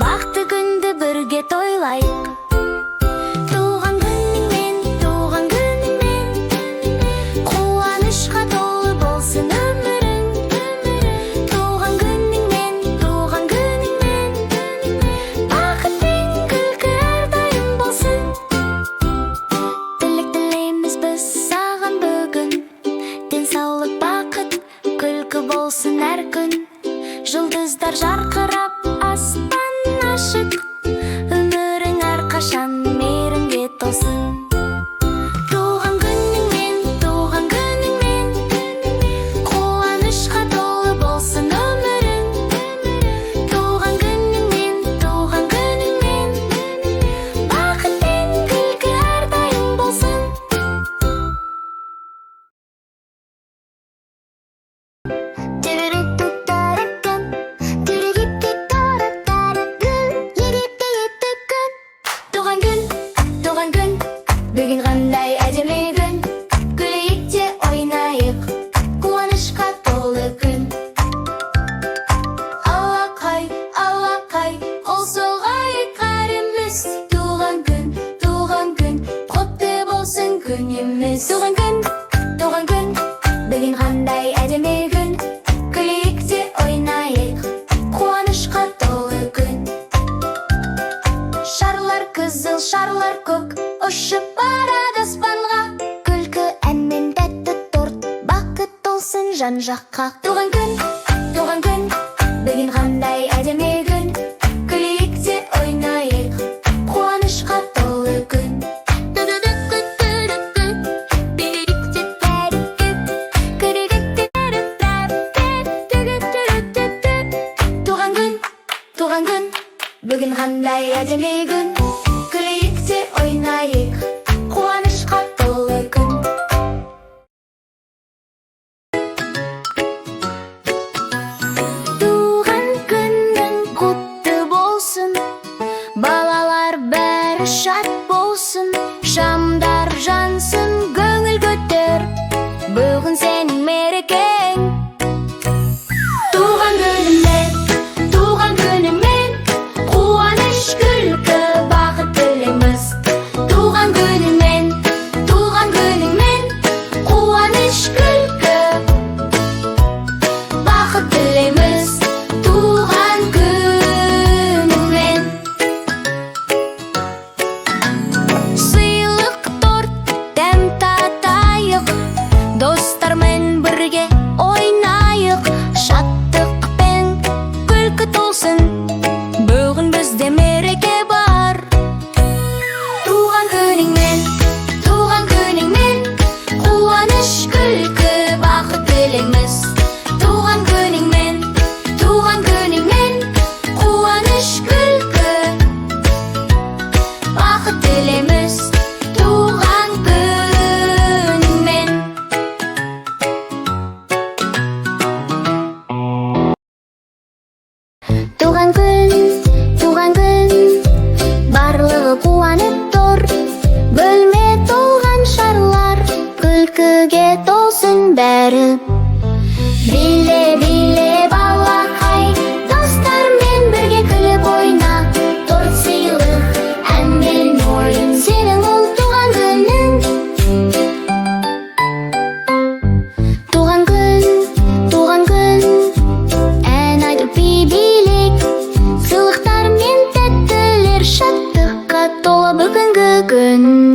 Бақытты күнді бірге тойлайық. Туған күніңмен, туған күніңмен, қуанышқа толы болсын өмірің. Туған күніңмен, туған күніңмен, бақыт пен күлкі әрдайым болсын. Тілек тілейміз біз саған бүгін: денсаулық, бақыт, күлкі болсын әр күн. Жұлдыздар жарқырап, аспан ашық, өмірің әрқашан мейірімге толсын. Туған күніңмен, туған күніңмен, қуанышқа толы болсын өмірің. Туған күніңмен, туған күніңмен, бақыт пен күлкі әрдайым болсын. Туған күн, туған күн, бүгін қандай әдемі күн! Күлейік те ойнайық, қуанышқа толы күн. Алақай, алақай, қол соғайық бәріміз. Туған күн, туған күн, құтты болсын күніміз. Туған күн, туған күн, бүгін қандай әдемі күн! Күлейік те ойнайық, қуанышқа толы күн. Шарлар қызыл, шарлар көк, ұшып барады аспанға. Күлкі, ән мен тәтті торт, бақыт толсын жан жаққа. Туған күн, туған күн, бүгін қандай әдемі күн! Күлейік те ойнайық, қуанышқа толы күн. Туған күн, туған күн, бүгін қандай әдемі күн! Күлейік те ойнайық, қуанышқа толы күн. Туған күнің құтты болсын, балалар, бәрі шат болсын. Шамдар жансын, көңіл көтер, бүгін сенің мерекең. Туған күніңмен, туған күніңмен, қуаныш, күлкі, бақыт тілейміз. Туған күніңмен, туған күніңмен, қуаныш, күлкі, бақыт тілейміз. Туған күніңмен. Сыйлық, торт, дәм татайық, достармен бірге ойнайық. Шаттық пен күлкі толсын, бүгін бізде мереке бар. Туған күніңмен, туған күніңмен, қуаныш, күлкі, бақыт тілейміз. Туған күніңмен, туған күніңмен, қуаныш, күлкі, бақыт тілейміз. Туған күніңмен. Туған күн, туған күн, барлығы қуанып тұр. Бөлме толған шарлар, күлкіге толсын бәрі. Биле, биле, балақай, достармен бірге күліп ойна. Торт, сыйлық, ән мен ойын, сенің ол туған күнің. Туған күн, туған күн, ән айтып би билейік. Сыйлықтар мен тәттілер, шаттыққа толы бүгінгі күн.